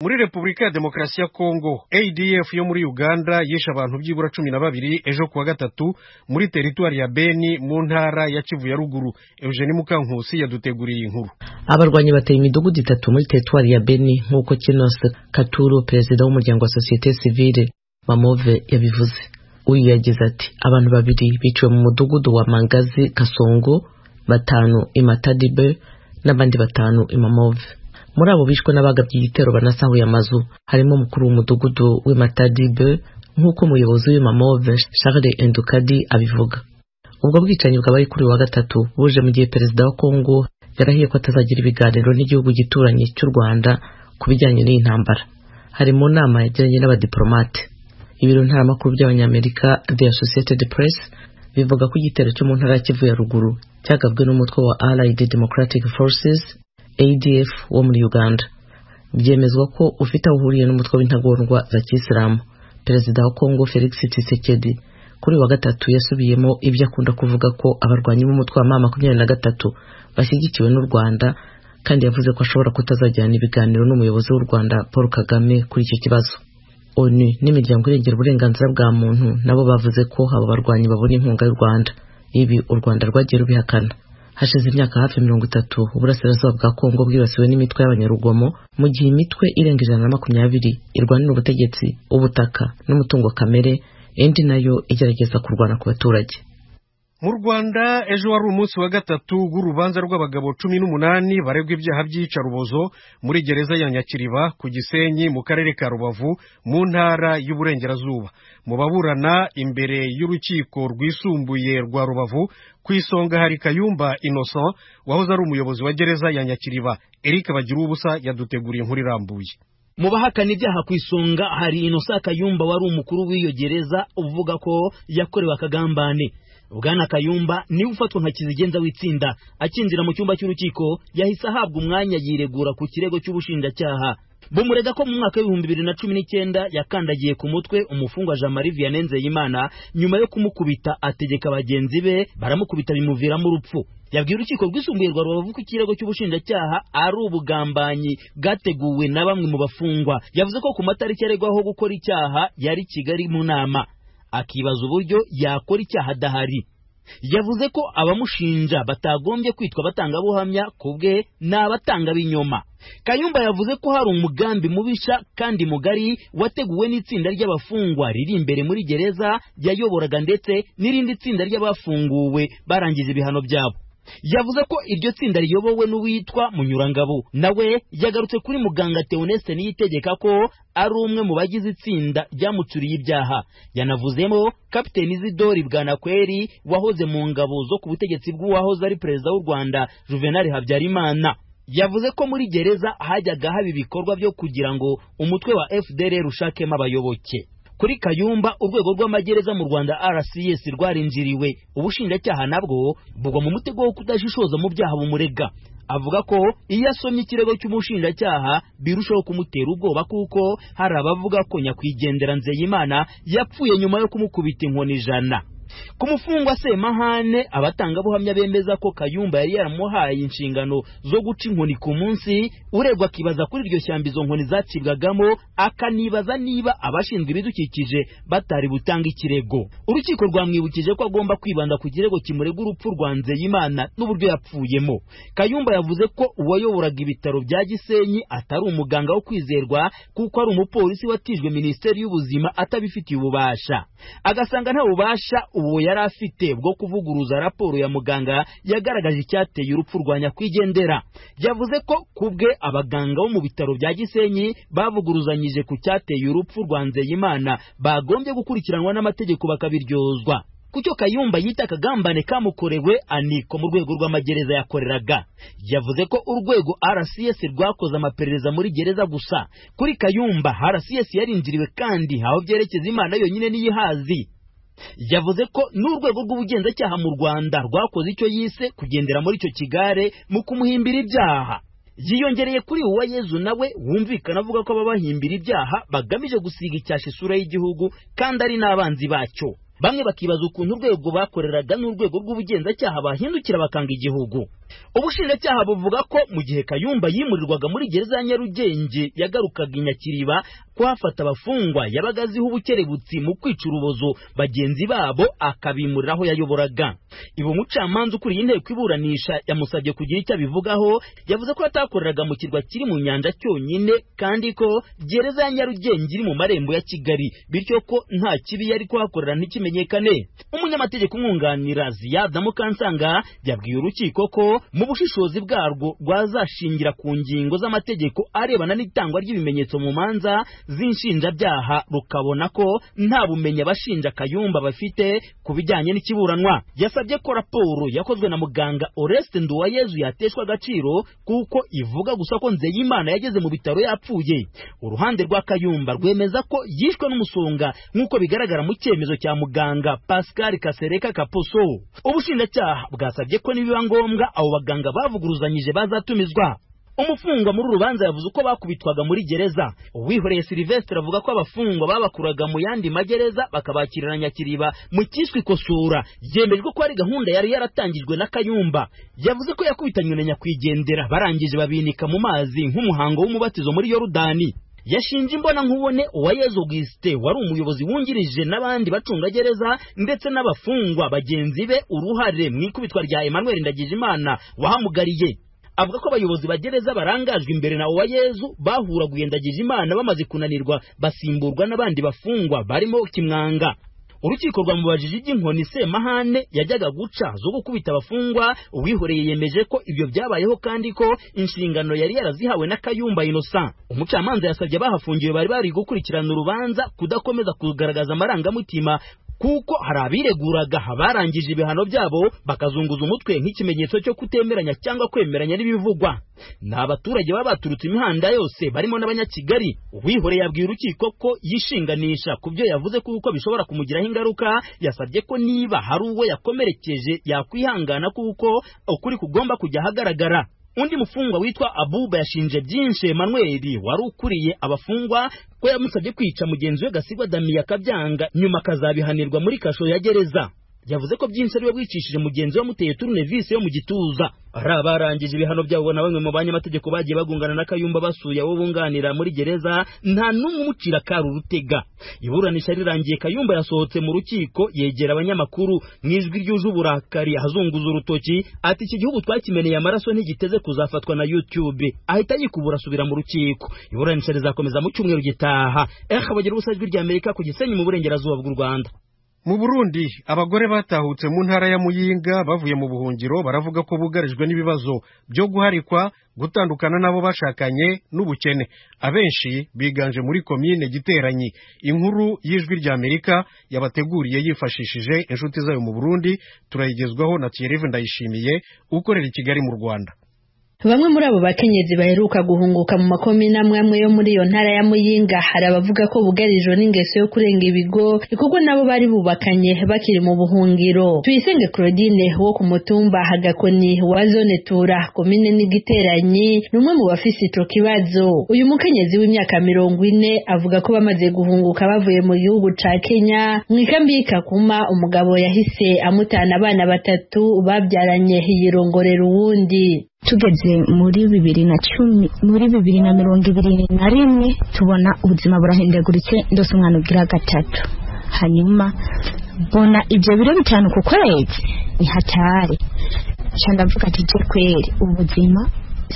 Muri Repubulika ya Demokarasi ya Kongo, ADF yo muri Uganda yishe abantu byibura 12 ejo kuwa gatatu muri teritwari ya Beni mu ntara ya Kivu ya ruguru. Eugenie Mukankusi yaduteguriye inkuru. Abarwanyi bateye imidugudu itatu muri teritwari ya Beni, nk'uko Kinos Katuro, perezida w'umuryango wa société civile Mamove, yabivuze. Uyu yagize ati: "Abantu babiri biciwe mu mudugudu wa Mangazi Kasongo, batanu i Matadibe n'abandi batanu i Mamove. Muri abo bishwe n'abagabye igitero banasahuye amazu harimo umukuru w'umudugudu w'imatadibe, nk'uko umuyobozi w'imamove Charles Endukadi abivuga." Ubwo bwicanyi bwabaye kuri wa gatatu buje mu gihe perezida wa Kongo yarahiye ko atazagira ibiganiro n'igihugu gituranye cy'u Rwanda ku bijyanye n'iyi ntambara. Hari mu nama yagiranye n'abadiplomate. Ibiro ntaramakuru by'Abanyamerika The Associated Press bivuga ko igitero cyo mu ntara ya Kivu ya ruguru cyagabwe n'umutwe wa Allied Democratic Forces, ADF, wo muri Uganda. Byemezwa ko ufite aho uhuriye n'umutwe w'intagondwa za Kisilamu. Perezida wa Kongo Felix Tshisekedi kuri wa gatatu yasubiyemo ibyo akunda kuvuga ko abarwanyi b'umutwe wa M23 bashyigikiwe n'u Rwanda, kandi yavuze ko ashobora kutazajyana ibiganiro n'umuyobozi w'u Rwanda Paul Kagame kuri icyo kibazo. ONU n'imiryango irengera uburenganzira bwa muntu nabo bavuze ko abo barwanyi babona inkunga y'u Rwanda. Ibi u Rwanda rwagiye rubihakana. Hashize imyaka hafi 30 uburasirazuba bwa Kongo bwibasiwe n'imitwe y'abanyarugomo, mu gihe imitwe irenga 120 irwanira ubutegetsi, ubutaka n'umutungo kamere, indi nayo igerageza kurwana ku baturage. Mu Rwanda ejo wari umunsi wa gatatu w'urubanza rw'abagabo 18 baregwa ibyaha by'iyicarubozo muri gereza ya Nyakiriba ku Gisenyi mu karere ka Rubavu mu ntara y'Uburengerazuba. Mu baburana imbere y'urukiko rwisumbuye rwa Rubavu, ku isonga hari Kayumba Innocent wahoze ari umuyobozi wa gereza ya Nyakiriba. Eric Bagiruwubusa yaduteguriye inkuru irambuye. Mu bahakana ibyaha ku isonga hari Innocent Kayumba wari umukuru w'iyo gereza, uvuga ko yakorewe akagambane. Bwana Kayumba niwe ufatwa nka kizigenza w'itsinda. Akinjira mu cyumba cy'urukiko yahise ahabwa umwanya yiregura ku kirego cy'ubushinjacyaha bumurega ko mu mwaka w'2019 yakandagiye ku mutwe umufungwa Jean Marie Vianney Nzeyimana, nyuma yo kumukubita ategeka bagenzi be baramukubita bimuviramo urupfu. Yabwiye urukiko rwisumbuye rwa Rubavu ko ikirego cy'ubushinjacyaha ari ubugambanyi bwateguwe na bamwe mu bafungwa. Yavuze ko ku matariki aregwaho gukora icyaha yari Kigali mu nama, akibaza uburyo yakora icyaha adahari. Yavuze ko abamushinja batagombye kwitwa abatangabuhamya, ku bwe ni abatangabinyoma. Kayumba yavuze ko hari umugambi mubisha kandi mugari wateguwe n'itsinda ry'abafungwa riri imbere muri gereza yayoboraga, ndetse n'irindi tsinda ry'abafunguwe barangije ibihano byabo. Yavuze ko iryo tsinda riyobowe n'uwitwa Munyurangabo. Nawe yagarutse kuri muganga Theoneste Niyitegeka ko ari umwe mu bagize itsinda ryamucuriye ibyaha. Yanavuzemo Kapiteni Isidori Bwanakweri wahoze mu ngabo zo ku butegetsi bw'uwahoze ari perezida w'u Rwanda Juvenal Habyarimana. Yavuze ko muri gereza hajyaga haba ibikorwa byo kugira ngo umutwe wa FDLR ushakemo abayoboke. Kuri Kayumba, urwego rw'amagereza mu Rwanda RCS rwarinjiriwe, ubushinjacyaha nabwo bugwa mu mutego wo kudashishoza mu byaha bumurega. Avuga ko iyo asomye ikirego cy'umushinjacyaha birushaho kumutera ubwoba, kuko hari abavuga ko nyakwigendera Nzeyimana yapfuye nyuma yo kumukubita inkoni 100. Ku mufungwa Semahane, abatangabuhamya bemeza ko Kayumba yari yaramuhaye inshingano zo guca inkoni ku munsi. Uregwa akibaza kuri iryo shyamba izo nkoni zacibwagamo, akanibaza niba abashinzwe ibidukikije batari butanga ikirego. Urukiko rwamwibukije ko agomba kwibanda ku kirego kimurega urupfu rwa Nzeyimana n'uburyo yapfuyemo. Kayumba yavuze ko uwayoboraga ibitaro bya Gisenyi atari umuganga wo kwizerwa, kuko ari umupolisi watijwe Minisiteri y'Ubuzima atabifitiye ububasha, agasanga nta bubasha uwo yari afite bwo kuvuguruza raporo ya muganga yagaragaje icyateye urupfu rwa nyakwigendera. Yavuze ko kubwe abaganga bo mu bitaro bya Gisenyi bavuguruzanyije ku cyateye urupfu rwa Nzeyimana bagombye gukurikiranwa n'amategeko bakabiryozwa. Kucyo Kayumba yita akagambane kamukorewe aniko mu rwego rw'amagereza yakoreraga. Yavuze ko urwego RCS rwakoze amaperereza muri gereza gusa. Kuri Kayumba, RCS yarinjiriwe kandi aho byerekeza Imana yonyine niyihazi. Yavuze ko n'urwego rw'ubugenzacyaha mu Rwanda rwakoze icyo yise kugendera muri icyo kigare mu kumuhimbira ibyaha. Yiyongereye kuri Uwayezu nawe wumvikana avuga ko ababahimbira ibyaha bagamije gusiga icyasha isura y'igihugu kandi ari n'abanzi bacyo. Bamwe bakibaza ukuntu urwego bakoreraga n'urwego rw'ubugenzacyaha bahindukira bakanga igihugu. Ubushinjacyaha buvuga ko mu gihe Kayumba yimurirwaga muri gereza ya Nyarugenge yagarukaga i Nyakiriba kuhafata abafungwa, yabaga aziho ubukerebutsi mu kwica urubozo bagenzi babo akabimurira aho yayoboraga. Ibi umucamanza ukuriye inteko iburanisha yamusabye kugira icyo abivugaho. Yavuze ko atakoreraga mu kirwa kiri mu nyanja cyonyine, kandi ko gereza ya Nyarugenge iri mu marembo ya Kigali, bityo ko nta kibi yari kuhakorera ntikimenyekane. Umunyamategeko umwunganira Ziyada Mukansanga yabwiye urukiko ko mu bushishozi bwarwo rwazashingira ku ngingo z'amategeko arebana n'itangwa ry'ibimenyetso mu manza z'inshinjabyaha, rukabona ko nta bumenyi abashinja Kayumba bafite ku bijyanye n'ikiburanwa. Yasabye ko raporo yakozwe na muganga Oreste Nduwayezu yateshwa agaciro kuko ivuga gusa ko Nzeyimana yageze mu bitaro yapfuye. Uruhande rwa Kayumba rwemeza ko yishwe n'umusonga nk'uko bigaragara mu cyemezo cya muganga Pascal Kasereka Kaposo. Ubushinjacyaha bwasabye ko nibiba ngombwa abo baganga bavuguruzanyije bazatumizwa. Umufungwa muri urubanza yavuze uko bakubitwaga muri gereza. Uwihoreye Sylvestre avuga ko abafungwa babakuraga mu yandi magereza bakabakirira Nyakiriba mu cyiswe ikosora. Yemejwe ko ari gahunda yari yaratangijwe na Kayumba. Yavuze ko yakubitanywe na nyakwigendera barangije babinika mu mazi nk'umuhango w'umubatizo muri Yorudani. Yashinje imbona nkubone Uwayezu Augustin wari umuyobozi wungirije n'abandi bacungagereza ndetse n'abafungwa bagenzi be uruhare mu ikubitwa rya Emmanuel Ndagijimana wahamugariye. Avuga ko abayobozi ba gereza barangajwe imbere na Uwayezu bahuraguye Ndagijimana bamaze kunanirwa basimburwa n'abandi bafungwa barimo Kimwanga. Urukiko rwamubajije iby'inkoni Semahane yajyaga guca zo gukubita abafungwa. Uwihoreye yemeje ko ibyo byabayeho kandi ko inshingano yari yarazihawe na Kayumba Innocent. Umucamanza yasabye abahafungiwe bari bari gukurikirana urubanza kudakomeza kugaragaza amarangamutima, kuko hari abireguraga barangije ibihano byabo bakazunguza umutwe nk'ikimenyetso cyo kutemeranya cyangwa kwemeranya n'ibivugwa. Ni abaturage baba baturutse imihanda yose barimo n'abanyakigali. Uwihoreye yabwiye urukiko ko yishinganisha ku byo yavuze kuko bishobora kumugiraho ingaruka. Yasabye ko niba hari uwo yakomerekeje yakwihangana kuko ukuri kugomba kujya ahagaragara. Undi mufungwa witwa Abuba yashinje byinshi Emmanuel wari ukuriye abafungwa ko yamusabye kwica mugenzi we Gasigwa Damiya akabyanga, nyuma akazabihanirwa muri kasho ya gereza. Yavuze ko byinshi ariwe wicishije mugenzi we amuteye tournevis yo mu gituza. Ari abarangije ibihano byabo na bamwe mu banyamategeko bagiye bagungana na Kayumba basuye abo bunganira muri gereza, nta n'umwe umucira kari urutega. Iburanisha rirangiye Kayumba yasohotse mu rukiko yegera abanyamakuru mu ijwi ryuje uburakari ahazunguza urutoki ati iki gihugu twakimeneye amaraso ntigiteze kuzafatwa na YouTube. Ahita yikubura asubira mu rukiko. Iburanisha rizakomeza mu cyumweru gitaha. Bagira ubusa ijwi rya Amerika ku Gisenyi mu burengerazuba bw'u Rwanda. Mu Burundi abagore batahutse mu ntara ya Muyinga bavuye mu buhungiro baravuga ko bugarijwe n'ibibazo byo guharikwa, gutandukana n'abo bashakanye n'ubukene. Abenshi biganje muri komine Giteranyi. Inkuru y'ijwi rya Amerika yabateguriye yifashishije inshuti zayo mu Burundi turayigezwaho na Thierry Ndayishimiye ukorera i Kigali mu Rwanda. Bamwe muri abo bakenyezi baheruka guhunguka mu makomine amwe amwe yo muri iyo ntara ya Muyinga hari abavuga ko bugarijwe n'ingeso yo kurenga ibigo kuko nabo bari bubakanye bakiri mu buhungiro. Tuyisenge Claudine wo ku mutumba Hagakoni wa zone Tura komine n'Igiteranyi ni umwe mu bafise ico kibazo. Uyu mukenyezi w'imyaka 40 avuga ko bamaze guhunguka bavuye mu gihugu ca Kenya mu ikambi y'Ikakuma umugabo yahise amutana abana batatu babyaranye yirongorera uwundi. Tugeze muri 2010 muri 2021 tubona ubuzima burahindaguritse ndose umwana ugira gatatu, hanyuma mbona ibyo biro 5 ku kwezi ni hatari. Ndavuga ati je kweri ubuzima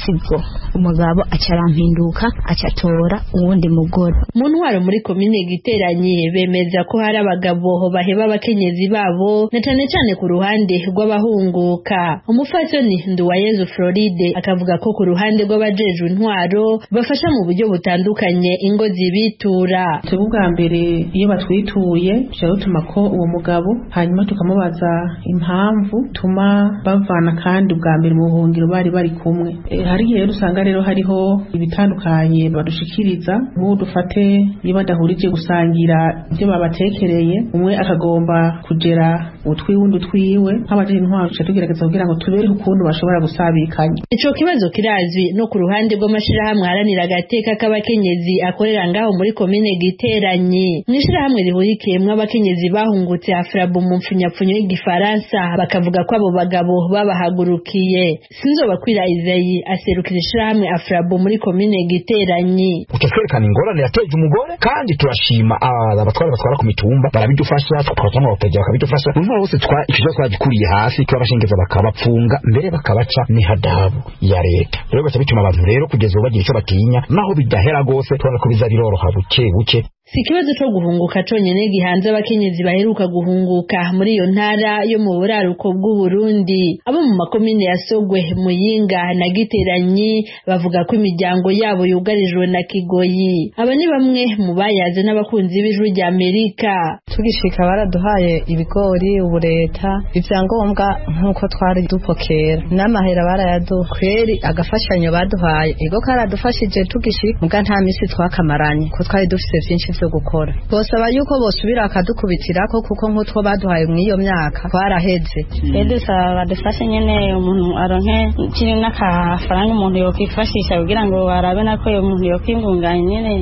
sibwo, umugabo acarampinduka acatora uwundi mugore. Mu ntwaro muri komine Giteranyi bemeza ko hari abagabo baheba abakenyezi babo na cane cane ku ruhande rw'abahunguka. Umufasoni Nduwayezu Floride akavuga ko ku ruhande rw'abajejwe intwaro bafasha mu buryo butandukanye ingo zibitura. Twebwe ubwa mbere iyo batwituye tuca dutuma ko uwo mugabo, hanyuma tukamubaza impamvu tuma bavana, kandi ubwa mbere mu buhungiro bari bari kumwe. Hari igihe rero usanga rero hariho ibitandukanye badushikiriza, nk'ubu dufate iyo badahurije gusangira ibyo babatekereye, umwe akagomba kugera utwiwundi utwiwe, nk'abajeje intwaro tuca tugerageza kugira ngo tubereke ukuntu bashobora gusabikanya. Ico kibazo kirazwi no ku ruhande rw'amashirahamwe aharanira agateka k'abakenyezi akorera ngaho muri komine Giteranyi. Mw'ishirahamwe rihurikiyemwo abakenyezi bahungutse Afrabu mu mpfunyapfunyo y'igifaransa, bakavuga ko abo bagabo babahagurukiye. Sinzobakwira Isayi aserukira ishirahamwe Afrabu muri komine Giteranyi. Uca twerekana ingorane yateje umugore, kandi turashima abatwara batwara ku mitumba barabidufasha, tukabacamo abapeja bakabidufasha. Intwaro hose ikibazo twagikuriye hasi, turabashengeza bakabapfunga mbere bakabaca n'ihadabu ya leta. Rero gaca bituma abantu rero kugeza ubu bagira ico batinya, naho bidahera gose tubona ko biza biroroha buke buke. Si ikibazo co guhunguka conyene gihanze abakenyezi baheruka guhunguka muri iyo ntara yo mu buraruko bw'Uburundi. Abo mu makomine ya Sogwe, Muyinga na Giteranyi bavuga ko imiryango yabo yugarijwe na kigoyi. Aba ni bamwe mu bayaze n'abakunzi b'Ijwi rya Amerika. Tugishika baraduhaye ibigori, ubureta, ivyangombwa nk'uko twari dupokera, n'amahera barayaduha. Kweri agafashanyo baduhaye ego karadufashije tugishika, muga nta misi twakamaranye ko twari dufise vyinshi vyo gukora. Bosaba yuko bosubira bakadukubitirako kuko nk'utwo baduhaye mw'iyo myaka twaraheze. Rero dusaba badufashe nyene umuntu aronke kiri n'akafaranga umuntu yokwifashisha kugira ngo arabe nako uyo muntu yokwingunganya nyene.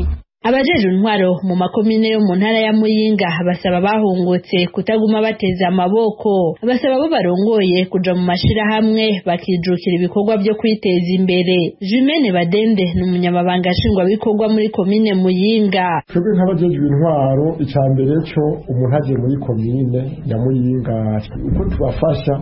Abajejwe intwaro mu makomine yo mu ntara ya Muyinga basaba bahungutse kutaguma bateze amaboko, basaba abo barongoye kuja mu mashirahamwe bakijukira ibikorwa vyo kwiteza imbere. Jumene Badende ni umunyamabanga nshingwabikorwa muri komine Muyinga. Twebwe nk'abajejwe intwaro, ica mbere co umuntu aje muri komine ya Muyinga, uko tubafasha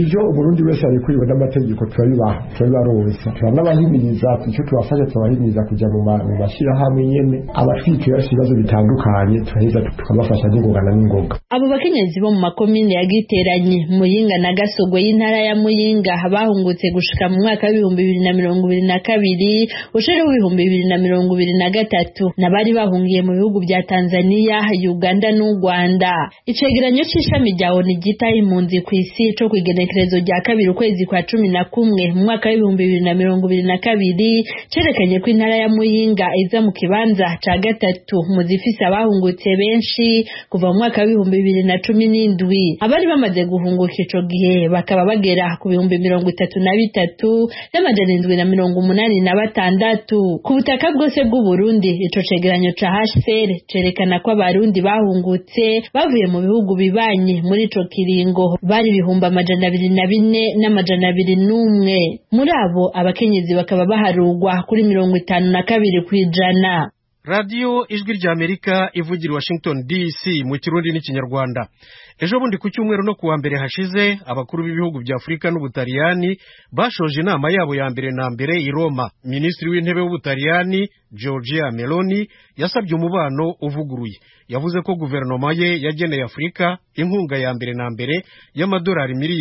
ivyo umurundi wese arikuriwe n'amategeko turabibaha, turabibaronsa, turanabahimiriza. Icyo tubafasha, turabahimiriza kuja mu mashirahamwe nyene abatwikira ibibazo bitandukanye, turaheza tukabafasha n'ingoga na n'ingoga. Abo bakenyezi bo mu makomine ya Giteranyi, Muyinga na Gasogwe y'intara ya Muyinga bahungutse gushika mu mwaka w'2022 ushira w'2023, n'abari bahungiye mu bihugu bya Tanzania, Uganda n'u Rwanda. Icegeranyo c'ishami rya ONU ryitaho impunzi kw'isi co kw'igenekerezo rya 2 ukwezi kwa 11 mu mwaka w'2022 cerekanye ko intara ya Muyinga iza mu kibanza ca gatatu mu zifise abahungutse benshi kuva mu mwaka w'2017. Abari bamaze guhunguka ico gihe bakaba bagera ku 33,786 ku butaka bwose bw'u Burundi. Ico cegeranyo ca HCR cerekana ko abarundi bahungutse bavuye mu bihugu bibanyi muri ico kiringo bari 204,201. Muri abo abakenyezi bakaba baharugwa kuri 52%. Radio Ijwi rya Amerika ivugira Washington DC mu Kirundi n'ikinyarwanda. Ejo bundi ku cyumweru no kuwa mbere hashize, abakuru b'ibihugu bya Afurika n'Ubutaliyani bashoje inama yabo ya mbere na mbere i Roma. Minisitiri w'intebe w'Ubutaliyani Giorgia Meloni yasabye umubano uvuguruye. Yavuze ko guverinoma ye yageneye Afurika inkunga ya mbere na mbere y'amadolari miliyari